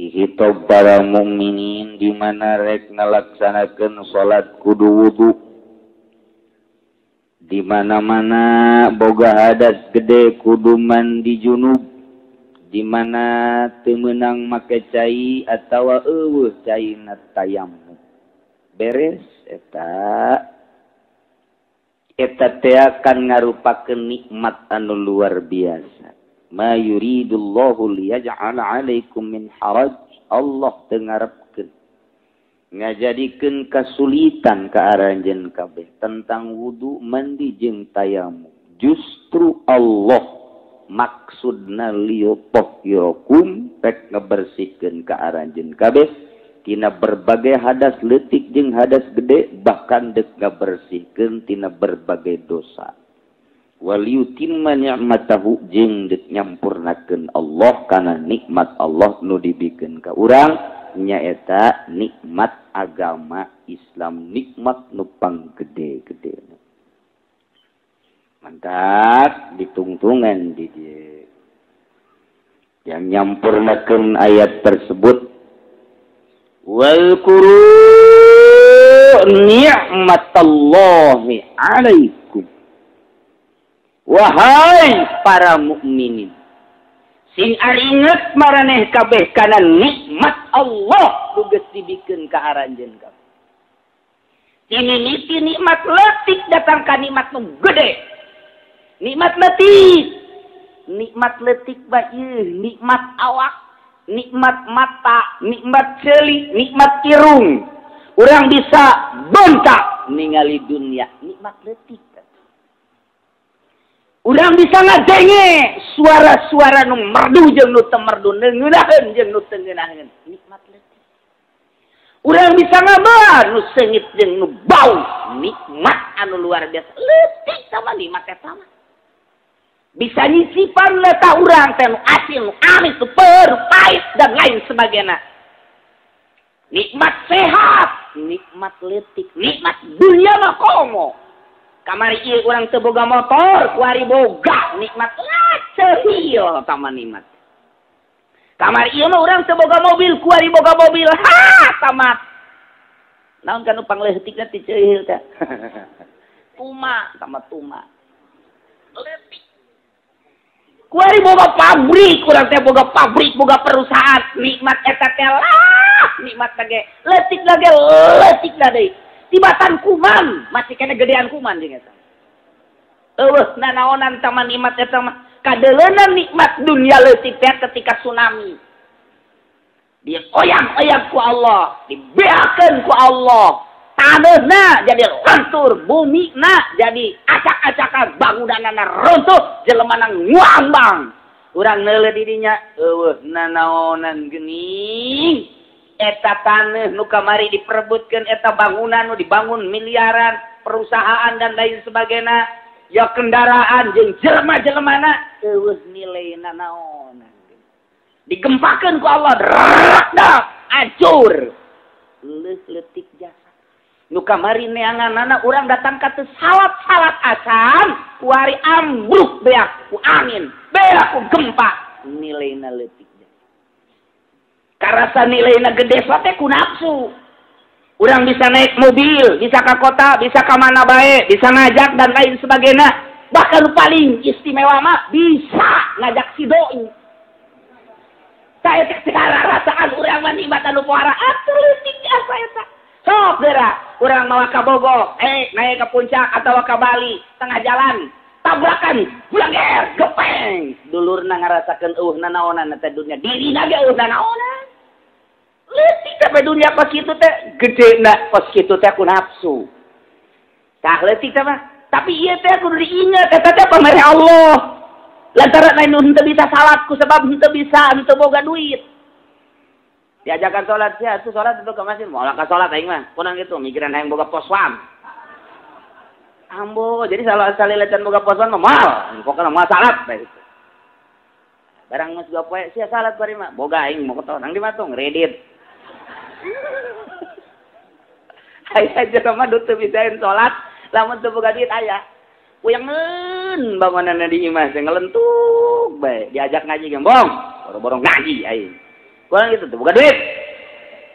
Dihitob para mukminin di mana rek ngalaksanakeun salat kudu wudu. Di mana-mana boga hadas gede kudu mandi junub. Di mana teu meunang make cai atawa eueuh caina tayamum. Beres eta. Eta teh akan ngarupakeun nikmat anu luar biasa. Ma yuridullahu liyaj'ala 'alaikum min haraj. Allah teu ngarepkeun ngajadikeun kasulitan ka aranjeun kabeh tentang wudu, mandi jeung tayamum. Justru Allah maksudna liyutahhirakum pek ngebersihkeun ka aranjeun kabeh tina berbagai hadas leutik jeung hadas gede, bahkan deuk ngabersihkeun tina berbagai dosa. Waliyutimma ni'matahu jeung deuk nyampurnakeun Allah kana nikmat Allah nu dibikeun ka urang nyaeta nikmat agama Islam, nikmat nu panggede-gede. Mantap ditungtungan di dieu. Yang nyampurnakeun ayat tersebut wal quru ni'matallahi alaikum. Wahai para mukminin, sing aringet maraneh kabeh kana nikmat Allah nu geus dibikeun ka aranjeun kabeh. Mimiti nikmat leutik datang ka nikmat nu gede. Nikmat leutik bae nikmat awak, nikmat mata, nikmat ceuli, nikmat irung. Urang bisa bentak ningali dunia, nikmat leutik. Urang bisa ngadenge suara-suara nu merdu jeung nu teu merdu, ngeunaheun jeung nu teu ngeunaheun, nikmat leutik. Urang bisa ngabah nu seungit jeung nu bau, nikmat anu luar biasa. Leutik sama nikmat eta mah. Bisa nyisipan leta urang teh nu asin, nu amis, nu peuh, pahit dan lain sebagainya. Nikmat sehat, nikmat leutik, nikmat dunia mah komo. Kamari ieu urang teu boga motor, kuari boga nikmat lah ceuhil tama nikmat. Kamari ieu mah urang teu boga mobil, kuari boga mobil, ha tamat. Naon kan nu pangleutikna ti ceuhil teh. Tuma tama tuma. Leutik. Kuari boga pabrik, urang teh boga pabrik, boga perusahaan, nikmat eta teh lah, nikmat lagi, leutik lagi, leutik deui. Tibatan kuman, masih kena gedean kuman jeung eta. Eueuh nanaonan tama nikmat eta mah. Kadeleunan nikmat dunia leutik teh ketika tsunami. Dioyang-oyang ku Allah, dibeakeun ku Allah. Taneuhna jadi lentur, bumina jadi acak-acakan, bangunanana runtuh, jelemana nguambang. Urang neuleuh di dinya, eueuh nanaonan geuning. Eta taneuh nu kamari diperebutkeun, eta bangunan nu dibangun miliaran, perusahaan dan lain sebagainya, ya kendaraan jeung jelema-jelemana eueuh nilaina naonan. Digempakeun ku Allah, dak hancur. Leuh leutik jasa. Nu kamari neanganana urang datang ka teu salat-salat acan, kuari ambruk beak ku angin, beak ku gempa, nilaina leutik. Karasa nilaina gede teh ku nafsu. Urang bisa naik mobil, bisa ke kota, bisa ke mana bae, bisa ngajak dan lain sebagainya. Bahkan paling istimewa mah bisa ngajak si doi. Saya teh rasaan urang mah nikmat anu pohara atuh leutik asa eta. Sok geura urang mawa ka Bogor, naik ke puncak atau ke Bali, tengah jalan tabrakan, blanger, gepeng. Dulurna ngarasakeun eueuh nanaonan teh dunia, dirina ge eueuh nanaonan. Leutik teh dunia kos kitu teh gedena kos kitu teh ku nafsu. Tah leutik teh mah, tapi ieu teh kudu diinget eta teh pamere Allah. Lantaran lain nu henteu bisa salat ku sebab henteu bisa henteu boga duit. Diajakan salat sia atuh salat itu ka masjid, moal ka salat aing mah. Kunang kitu mikiran hayang boga poswan. Ambo, jadi salah salila can boga poswan mah moal, pokona moal salat bae gitu. Barang geus dua poe sia salat bari mah, boga aing motor nang di matung kredit. Aya jelema nu teu bisaeun salat, lamun teu boga duit aya. Puyangeun bangunanna di imah teh ngelentuk bae, diajak ngaji gembong, boro-boro ngaji aing. Kurang gitu tuh boga duit.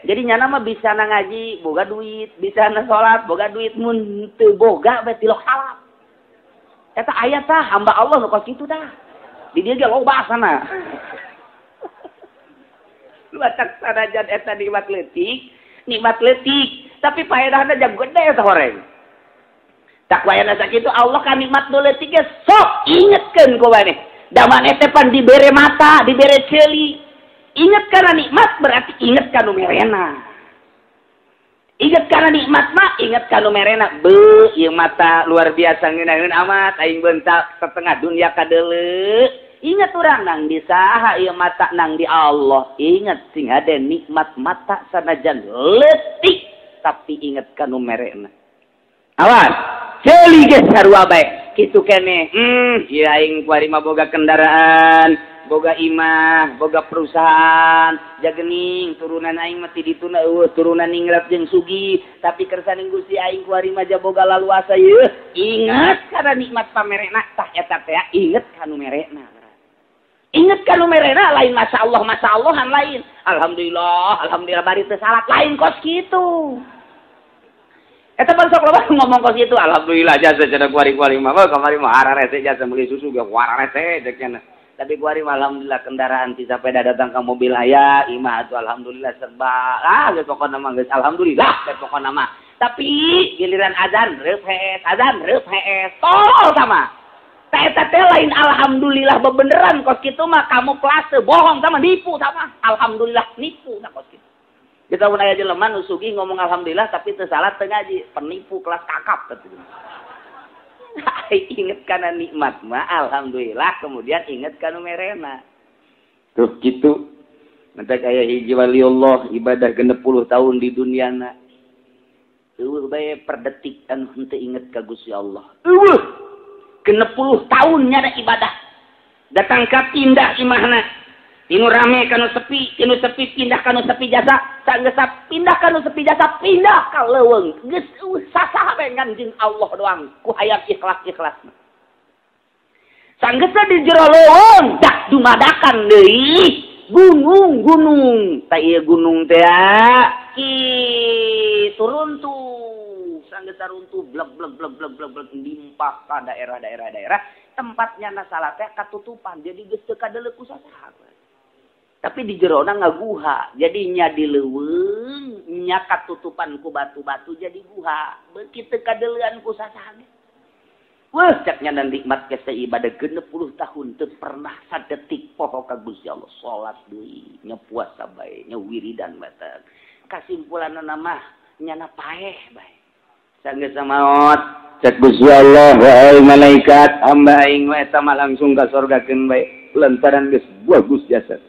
Jadi nyana mah bisa na ngaji boga duit, bisa na salat boga duit, mun teu boga bae tilok salat. Eta aya tah hamba Allah nu kos kitu tah. Di dieu ge loba sana. Lu atak sanajan eta nikmat leutik, tapi faedahna jam gede eta horeng. Takwayana sakitu Allah kan nikmat nu leutik ge sok ingetkeun ku maneh. Da maneh teh pan dibere mata, dibere ceuli. Ingat karena nikmat berarti ingat kanu merena. Ingat karena nikmat mah ingat kanu merena. Beuh, ieu mata luar biasa ngeunaheun amat aing bentak setengah dunia kadeuleu. Ingat urang nang di saha ieu mata nang di Allah. Ingat sing hade nikmat mata sanajan leutik tapi ingat kanu merena. Awas, ceuli geus sarua bae. Kitu keneh. Ieu aing kuari mah boga kendaraan, boga imah, boga perusahaan, jagening turunan aing mah ti dituna eueuh turunan ningrat jeung sugih, tapi kersaning Gusti aing kuari mah boga laluasa yeuh. Ingat kana nikmat pamerena tah eta teh inget kanu merena. Inget kanu merena lain masyaallah masyaallahan lain. Alhamdulillah, alhamdulillah bari teu salat lain kos kitu. Eta pan sok loba ngomong kos kitu, alhamdulillah jasa cenah kuari-kuari mah, kamari mah ararese jasa meuli susu ge wararese cek cenah. Tapi kuari alhamdulillah kendaraan ti sepeda datang ke mobil aya, imah atuh alhamdulillah serba. Ah geus pokona mah geus alhamdulillah geus pokona mah. Tapi giliran azan reup hees, azan reup hees, tolol sama. Ta eta teh lain alhamdulillah bebeneran kos kitu mah kamuflase bohong sama nipu sama. Alhamdulillah nipu na kos kitu. Kita mun aya jelema nu sugih ngomong alhamdulillah tapi teu salat teu ngaji, penipu kelas kakap teh. Ingat karena nikmat mah alhamdulillah kemudian ingat kanu merena. Tuh gitu. Nanti kaya hiji waliullah ibadah 60 tahun di duniana. Eueuh bae per detik anu henteu inget ka Gusti Allah. Eueuh 60 tahun nyada ibadah. Datang ka pindah imahna. Tinu rame kanu sepi, tinu sepi pindah kanu sepi jasa, sanggeus pindah kanu sepi jasa, pindah ka leuweung. Geus eueuh sasaha bae ngan jeung Allah doang ku hayang ikhlas-ikhlasna. Sanggeusna di jero leuweung dak dumadakan deui gunung-gunung. Ta ieu gunung teh kitu runtuh, sanggeus runtuh blek blek blek blek blek blek limpah ka daerah-daerah daerah tempatnya na salat teh katutupan jadi geus teu kadeuleu ku sasaha. Tapi di jerona ngaguha, jadi nya di leuweung, nya katutupan ku batu-batu jadi guha. Begitu kadeleuan ku sasaha. Wah, cek nya dan nikmat ke ibadah 60 tahun teu pernah sadetik poho ka Gusti Allah. Salat deui, nya puasa bae, nya wiridan bae. Kasimpulanna mah nyana paeh bae. Sanggeus maot, cek Gusti Allah, wahai malaikat, hamba aing mah eta mah langsung ka sorgakeun bae lantaran geus bagus jasa.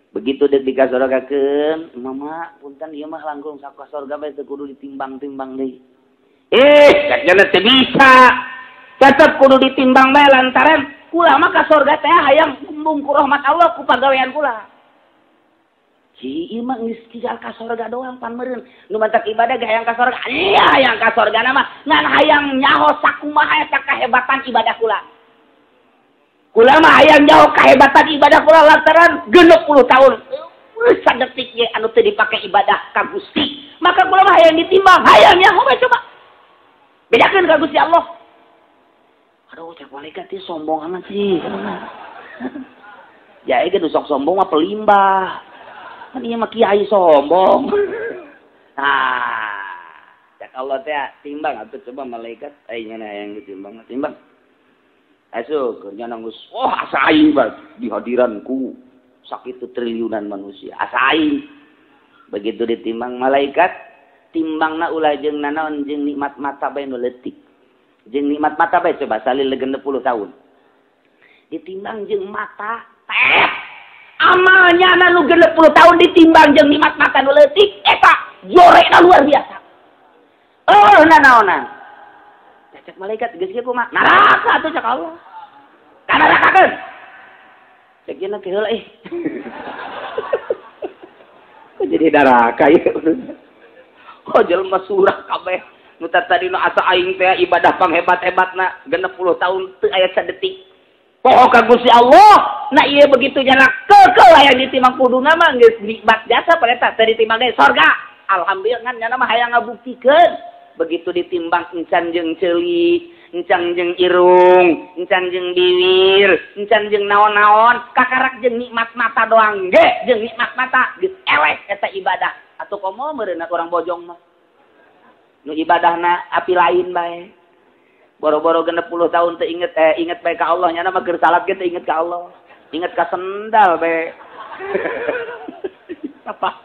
Begitu dek dikasorgakeun, mama punten ieu mah langkung ka sorga bae teu kudu ditimbang-timbang deui. Cek nya teu bisa. Tetep kudu ditimbang bae lantaran kula mah ka sorga teh hayang kumbung ku rahmat Allah ku pagawean kula. Ci ieu mah geus tinggal ka sorga doang pan meureun. Nu mantak ibadah ge hayang ka sorga. Iya hayang ka sorga na mah ngan hayang nyaho sakumaha eta kahebatan ibadah kula. Kula mah hayang jauh kahebatan ibadah kula lantaran 60 tahun sadetik ge anu teu dipake ibadah ka Gusti. Maka kula mah hayang ditimbang, hayang nyaho bae coba. Bedakeun ka Gusti Allah. Aduh, cek malaikat teh sombong amat sih. Ya ge nu sok sombong mah pelimbah. Kan ieu mah kiai sombong. Nah, cek Allah teh timbang atuh coba malaikat aing hayang ditimbang, timbang. Asu kerja nanggus, wah asa aing bae di hadiranku sakitu triliunan manusia, asa aing. Begitu ditimbang malaikat, timbangna ulah jeung nanaon jeung nikmat mata bae nu leutik. Jeung nikmat mata bae coba salil 60 tahun. Ditimbang jeung mata teh. Amalnya nu 60 tahun ditimbang jeung nikmat mata nu leutik eta jorekna luar biasa. Oh nanaonan. Cek malaikat geus kieu kumaha? Neraka atuh cek Allah. Ka nerakakeun. Cek cenah ke heula ih. Kok jadi neraka ieu? Kok jelema surah kabeh. Nu tadi nu asa aing teh ibadah panghebat-hebatna 60 tahun teu aya sadetik. Poho ka Gusti Allah. Nah ieu begitu nyana keukeuh hayang ditimbang kuduna mah geus nikmat jasa pada teu ditimbang ge sorga. Alhamdulillah ngan nyana mah hayang ngabuktikeun. Begitu ditimbang encan jeung ceuli, encan jeung irung, encan jeung bibir, encan jeung naon-naon, kakarak jeung nikmat mata doang ge, jeung nikmat mata geus eleh eta ibadah. Atuh komo meureunna urang bojong mah. Nu ibadahna api lain bae. Boro-boro 60 tahun teu inget inget bae ka Allah, nyana mah keur salat ge teu inget ka Allah. Inget ka sendal bae. Apa?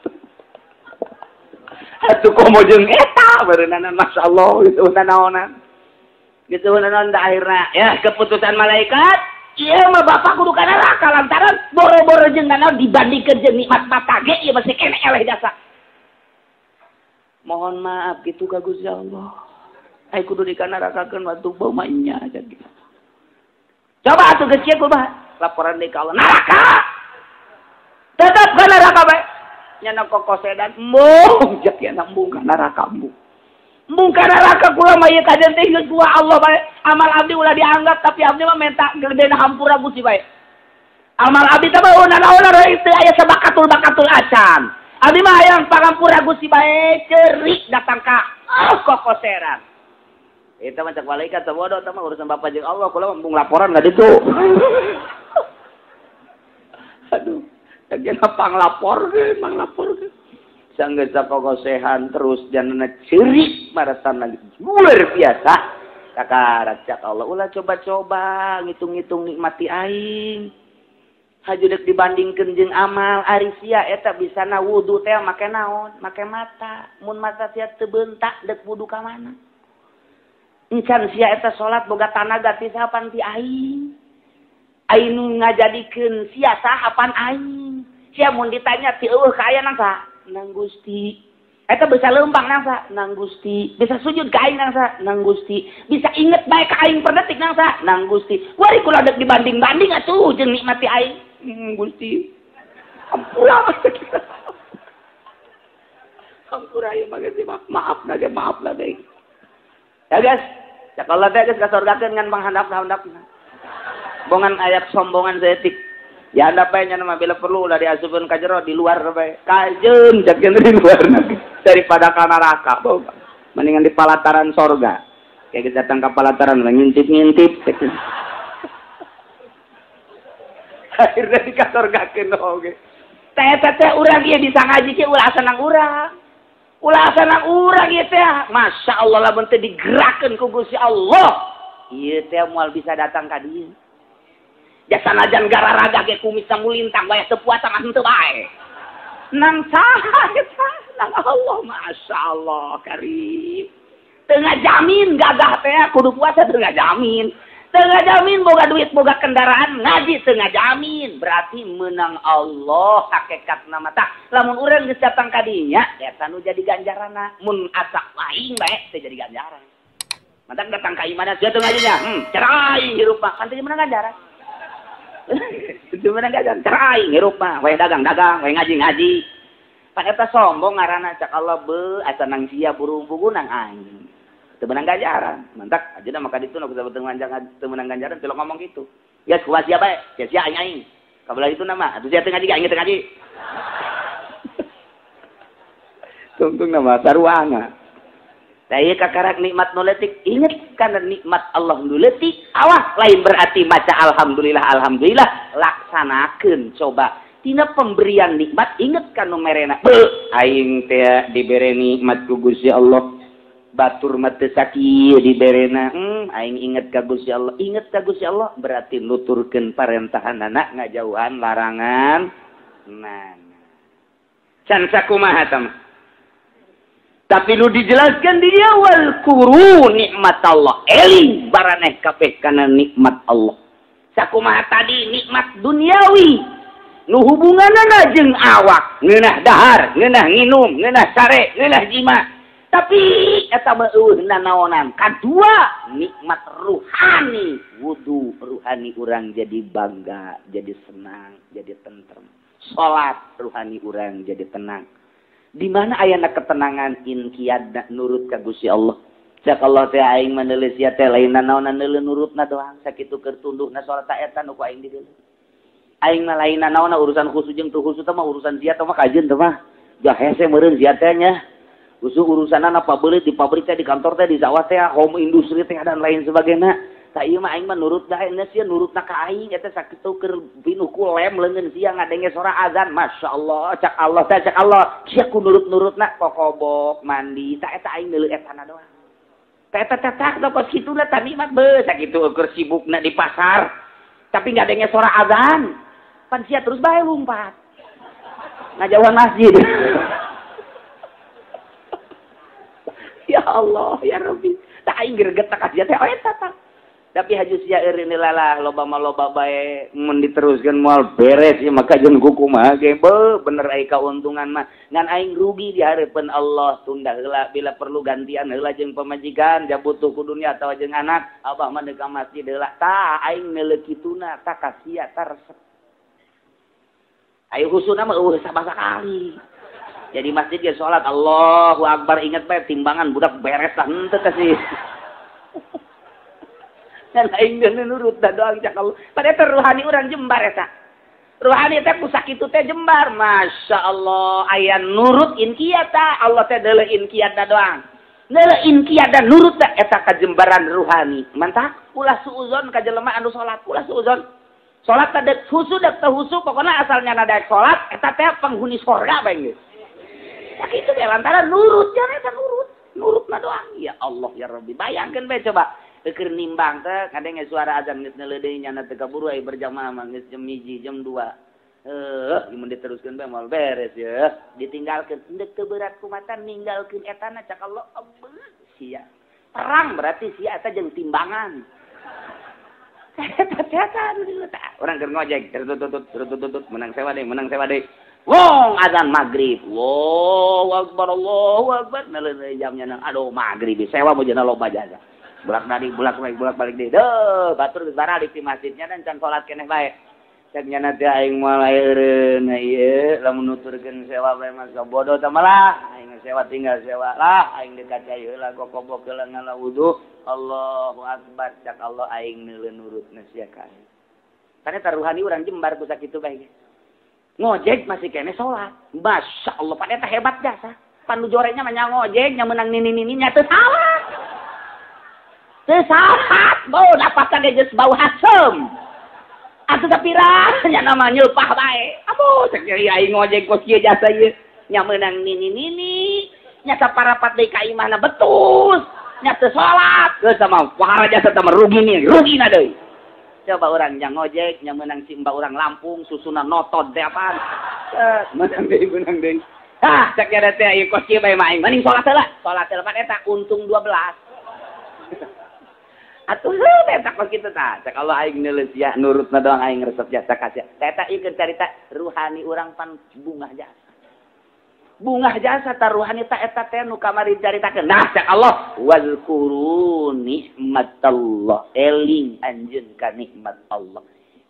Atuh komo jeung eta meureunna masyaallah geus naonan. Gitu naon da akhirna ya keputusan malaikat ieu mah bapak kudu ka neraka lantaran boro-boro jeung naon dibandingkeun jeung nikmat mata ge ieu masih keneh eleh jasa. Mohon maaf gitu ka Gusti Allah. Ai kudu dikanarakakeun waktu bau mah nya jadi. Coba atuh geus kieu kumaha? Laporan deui ka Allah neraka. Tetap ka neraka bae. Nyana kokosedan embung jadiana embung ka neraka embung. Embung ka neraka kula mah ieu kajen teh geus dua Allah bae. Amal abdi ulah dianggap tapi abdi mah minta gedena hampura Gusti bae. Amal abdi teh mah naon-naon teu aya sabakatul bakatul acan. Abdi mah hayang pangampura Gusti bae ceurik datang ka kokoseran. Eta mah cak malaikat teh bodoh teh mah urusan bapak jeung Allah kula mah embung laporan ka ditu. Aduh. Lagi pang lapor ke, pang lapor ke. Sanggeus sakogosehan terus janana ceurik marasan lagi luar biasa. Kakarak cak Allah ulah coba-coba ngitung-ngitung nikmati aing. Haju deuk dibandingkeun jeung amal ari sia eta bisana wudu teh make naon? Make mata. Mun mata sia teu beuntak deuk wudu ka mana? Encan sia eta salat boga tanaga ti sahapan ti aing. Aing nu ngajadikeun sia sahapan aing. Sia mun ditanya ti eueuh ka aya nang saha? Nang Gusti. Eta bisa leumpang nang saha? Nang Gusti. Bisa sujud ka aing nang saha? Nang Gusti. Bisa inget bae ka aing per detik nang saha? Nang Gusti. Wari kula deuk dibanding-banding atuh jeung nikmati aing. Gusti. Ampura. Ampura ieu mah geus maaf na ge maaf na deui. Ya guys, cak Allah teh geus kasorgakeun ngan panghandap-handapna. Bongan ayat sombongan seetik. Ya anda bae nya mah bila perlu ulah diasupkeun ka jero di luar bae. Kajeun jakeun di luar daripada ka neraka. Mendingan di palataran sorga. Kayak geus datang ka palataran ngintip-ngintip. Akhirnya dikasorgakeun oge. Teh teh urang ieu bisa ngaji ke ulah senang urang. Ulah senang urang ieu teh. Masya Allah lamun teh digerakkeun ku Gusti Allah. Ieu teh moal bisa datang ka dieu. Jasa najan gararaga ge kumis mulintang bae teu puasa mah henteu bae. Nang saha eta? Nang Allah, Masya Allah karim. Teu ngajamin gagah teh kudu puasa teu ngajamin. Teu ngajamin boga duit boga kendaraan ngaji teu ngajamin. Berarti menang Allah hakikatna mah tah. Lamun urang geus datang ka dinya eta nu jadi ganjaranna. Mun asa aing bae teu jadi ganjaran. Mantak datang ka imana sia teu ngajinya. Cerai hirup mah kan teu menang ganjaran. Itu menang ganjaran cerai hirup mah, wae dagang-dagang, wae ngaji-ngaji. Pan eta sombong ngaranna cak Allah beuh asa nang sia burung bugu nang aing. Teu menang ganjaran. Mantak ajeuna maka ditu nu teu menang ganjaran teu ngomong kitu. Ya kuat sia bae, sia sia aing aing. Kabelah itu nama, atuh sia teu ngaji aing teu ngaji. Tungtung nama saruanga. Tah ieu kakarak nikmat nu leutik, inget kana nikmat Allah nu leutik, awas lain berarti maca alhamdulillah alhamdulillah, laksanakeun coba. Tina pemberian nikmat inget kana nu merena. Beuh, aing teh dibere nikmat ku Gusti Allah. Batur mah teu sakieu diberena. Aing inget ka Gusti Allah. Inget ka Gusti Allah berarti nuturkeun parentahanana ngajauhan larangan. Nah. Can sakumaha tah mah? Tapi lu dijelaskan di dia wal kuru nikmat Allah. Eling baraneh kabeh kana nikmat Allah. Sakumaha tadi nikmat duniawi. Nu hubunganana jeung awak, ngeunah dahar, ngeunah nginum, ngeunah sare, ngeunah jima. Tapi eta mah eueuh nanaonan. Kadua nikmat ruhani, wudu ruhani urang jadi bangga, jadi senang, jadi tentrem. Salat ruhani urang jadi tenang. Di mana ayana ketenangan inqiyadna nurut ka Gusti Allah. Cak Allah teh aing mah neuleuh sia teh lain nanaonan neuleuh nurutna doang sakitu keur tunduhna salat ta eta nu ku aing dideuleuh. Aing mah lain nanaonna urusan khusus jeung teu khusus teh mah urusan sia teh mah kajeun teh mah. Jah hese meureun sia teh nya. Khusus urusanna pabeulit di pabrik teh di kantor teh di sawah teh home industri teh dan lain sebagainya. Tak ieu mah aing mah nurut da sia nurutna ka aing eta sakitu keur pinuh ku lem leungeun sia ngadenge sora azan masyaallah cak Allah teh cak Allah sia ku nurut-nurutna kokobok mandi ta eta aing neuleuh etana doang. Ta eta tetak da kos kituna ta nikmat beuh sakitu keur sibukna di pasar tapi ngadenge sora azan pan sia terus bae lumpat ngajauhan masjid. Ya Allah ya Rabbi ta aing greget ta ka sia teh eta tah. Tapi haju sia eureun lalah loba mah loba bae mun diteruskeun moal beres ieu maka jeung kumaha ge beuh bener ai kauntungan mah ngan aing rugi di hareupeun Allah tunda heula bila perlu gantian heula jeung pamajikan ja butuh ku dunya atawa jeung anak abah mah deuk ka masjid heula tah aing neuleuh kituna tah ka sia tah resep ayo husuna mah eueuh sabasakali jadi masjid ge salat Allahu akbar ingat bae timbangan budak beres lah henteu teh sih. Dan aing nurut da doang cak Allah. Padahal teh ruhani urang jembar eta. Ruhani teh ku sakitu teh jembar. Masya Allah aya nurut inqiyad ta Allah teh deuleuh inqiyad da doang. Deuleuh inqiyad da nurut da eta kajembaran ruhani. Mantap ulah suuzon ka jelema anu salat, ulah suuzon. Salat teh deuk husu deuk teu husu pokona asalnya nadaek salat eta teh penghuni sorga bae geus. Sakitu teh lantaran nurut jan eta nurut. Nurutna doang. Ya Allah ya Rabbi bayangkeun bae coba. Keur nimbang teh kadenge suara azan geus neuleuh deui nyana teu kaburu ai berjamaah mah geus jam 1 jam 2. Heuh, mun diteruskeun bae moal beres ya. Ditinggalkeun endek teu berat kumata ninggalkeun etana cak Allah abeuh sia. Perang berarti sia eta jeung timbangan. Eta teh urang keur ngojek tutut menang sewa deui, Wong azan maghrib. Allahu akbar neuleuh deui jamnya nang aduh maghrib sewa mujana loba jasa. Bulak balik bulak balik deui. Deuh, batur geus baralik di masjidnya dan can salat keneh bae. Cek nyana teh aing moal eureun ieu lamun nuturkeun sewa bae mah bodoh teh malah aing sewa tinggal sewa lah aing dekat cai heula gokobok heula ngala wudu. Allahu akbar cak Allah aing neuleuh nurutna sia ka aing. Kana taruhani urang jembar ku sakitu bae. Ngojek masih keneh salat. Masyaallah pada eta hebat jasa. Pan nu jorenya mah nya ngojek nya meunang nini-nininya teu salah. Sesaat bau dapat geus bau hasem. Atuh sapira nya nama nyeupah bae. Aduh cek aing ngojek kos kieu jasa ieu. Nya meunang nini-nini, nya saparapat deui ka imahna betus, nya teu salat. Geus sama wahara jasa teh rugi nih, rugina deui. Coba urang nya ngojek, nya meunang si mbak urang Lampung susuna notot teh apaan. Meunang deui, meunang deui. Hah, cek nya teh ieu kos kieu bae mah aing mending salat heula. Salat heula pan eta untung 12. Atuh heuh eta kos kitu tah. Cek Allah aing neuleus sia nurutna doang aing resep jasa ka sia. Eta ieu keur carita ruhani urang pan bungah jasa. Bungah jasa ta ruhani ta eta teh nu kamari caritakeun. Nah cek Allah wazkuru nikmatallah. Eling anjeun ka nikmat Allah.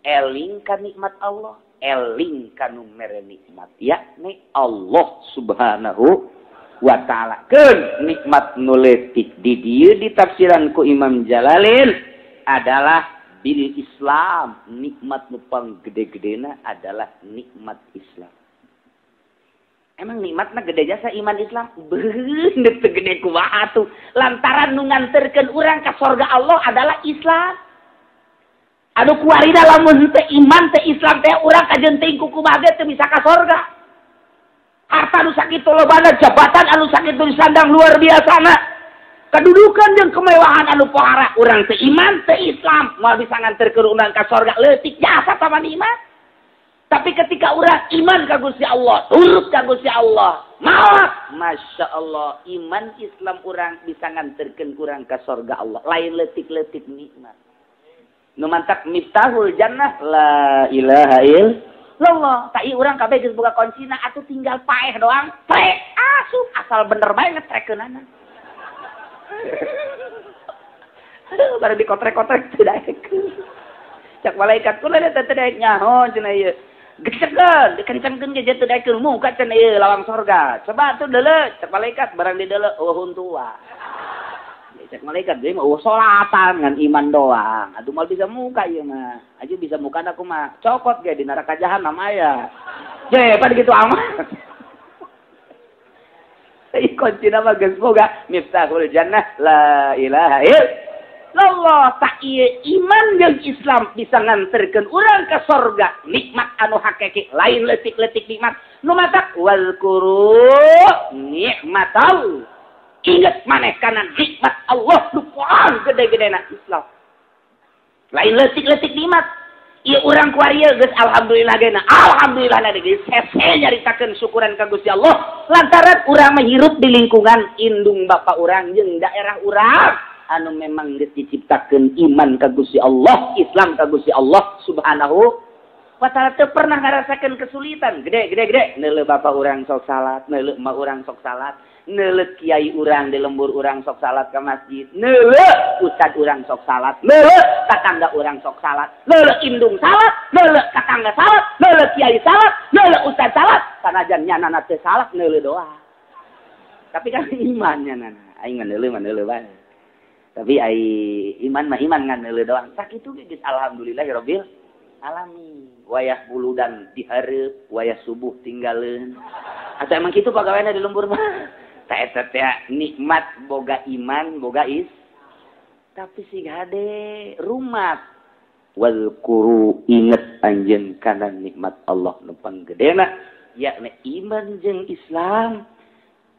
Eling ka nikmat Allah, eling ka nu mere nikmat yakni Allah Subhanahu wa ta'ala. Keun nikmat nu leutik di dieu ditafsiran ku Imam Jalalain adalah bil Islam. Nikmat nu panggede-gedena adalah nikmat Islam. Emang nikmatna gede jasa iman Islam? Beuh, teu gede kumaha tuh. Lantaran nu nganterkeun urang ka sorga Allah adalah Islam. Anu kuarina lamun teu iman teu Islam teh urang kajeun teuing ku kumaha ge teu bisa ka sorga. Harta anu sakitu lobana, jabatan anu sakitu disandang luar biasana, kedudukan jeung kemewahan anu pohara, urang teu iman teu Islam moal bisa nganterkeun urang ka sorga. Leutik jasa sama nikmat. Tapi ketika urang iman ka Gusti Allah, turut ka Gusti Allah, maaf, Masya Allah, iman Islam urang bisa nganterkeun urang ka sorga Allah. Lain leutik-leutik nikmat. Nu mantak miftahul jannah la ilaha illallah. Tak ieu urang kabeh geus boga kuncina atuh tinggal paeh doang. Trek asup asal bener bae ngetrekeunana. Aduh baru dikotrek-kotrek teu daekeun. Cak malaikat kula teh teu daek nyaho cenah ieu. Gecekeun, dikencengkeun ge teu daekeun muka cenah ieu lawang sorga. Coba atuh deuleu cak malaikat barang dideuleu eueuh huntua. Cek malaikat deui mah salatan ngan iman doang. Aduh mal bisa muka ieu mah. Aja bisa muka aku mah cokot ge di neraka jahanam aya. Je, pada gitu amat. Kunci nama geus boga miftahul jannah la ilaha illallah. Tak ieu iman jeung Islam bisa nganterkeun urang ka sorga nikmat anu hakiki lain leutik-leutik nikmat nu matak wazkuru nikmatal inget maneh kana nikmat Allah nu paling gede-gedena Islam lain leutik-leutik nikmat ieu urang kuari geus alhamdulillah gena alhamdulillah na geus hese nyaritakeun syukuran ka Gusti Allah lantaran urang mah hirup di lingkungan indung bapa urang jeung daerah urang anu memang geus diciptakeun iman ka Gusti Allah, Islam ka Gusti Allah Subhanahu wa ta'ala. Teu pernah ngarasakeun kesulitan gede gede gede neuleuh bapa urang sok salat, neuleuh emak urang sok salat, neuleuh kiai urang di lembur urang sok salat ke masjid, neuleuh ustad urang sok salat, neuleuh tatangga urang sok salat, neuleuh indung salat, neuleuh tatangga salat, neuleuh kiai salat, neuleuh ustad salat, sanajan nyanana teu salat neuleuh doang. Tapi kan iman nyanana, aing mah neuleuh bae. Tapi ai iman mah iman ngan neuleuh doang. Sakitu ge geus alhamdulillahirabbil alamin. Wayah buludan dihareup, wayah subuh tinggaleun. Atau emang kitu pagaweana di lembur mah. Ta eta teh nikmat boga iman, boga is. Tapi sing hade rumat. Wazkuru inget anjeun kana nikmat Allah nu panggedena, yakni iman jeung Islam.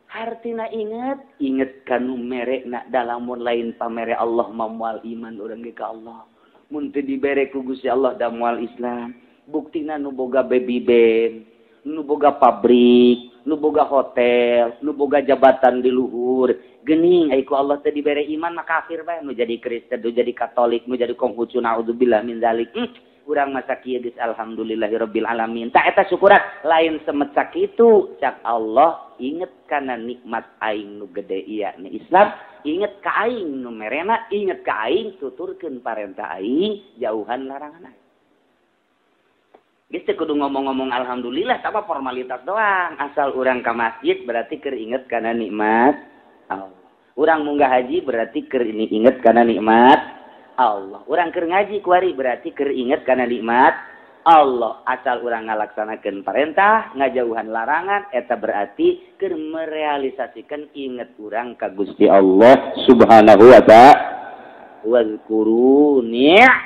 Hartina inget, inget kanu merekna dalamun lain pamere Allah mamual iman urang ge ka Allah. Mun teu dibere ku Gusti Allah da moal Islam. Buktina nu boga baby band, nu boga pabrik, nu boga hotel, nu boga jabatan di luhur. Geuning ai ku Allah teu dibere iman mah kafir bae, nu jadi Kristen, nu jadi Katolik, nu jadi Konghucu, naudzubillah min zalik. Urang masa kieu geus alhamdulillahirabbil alamin. Ta eta syukuran lain semet sakitu cak Allah inget kana nikmat aing nu gede ieu ni Islam, inget ka aing nu merena, inget ka aing tuturkeun parentah aing, jauhan larangan aing. Geus teu kudu ngomong-ngomong alhamdulillah tah formalitas doang. Asal urang ka masjid berarti keur inget kana nikmat Allah. Urang munggah haji berarti keur ini inget kana nikmat Allah. Urang keur ngaji kuari berarti keur inget kana nikmat Allah. Asal urang ngalaksanakeun perintah, ngajauhan larangan, eta berarti keur merealisasikan inget urang ka Gusti Allah Subhanahu wa ta'ala. Wazkuru ni'matallah.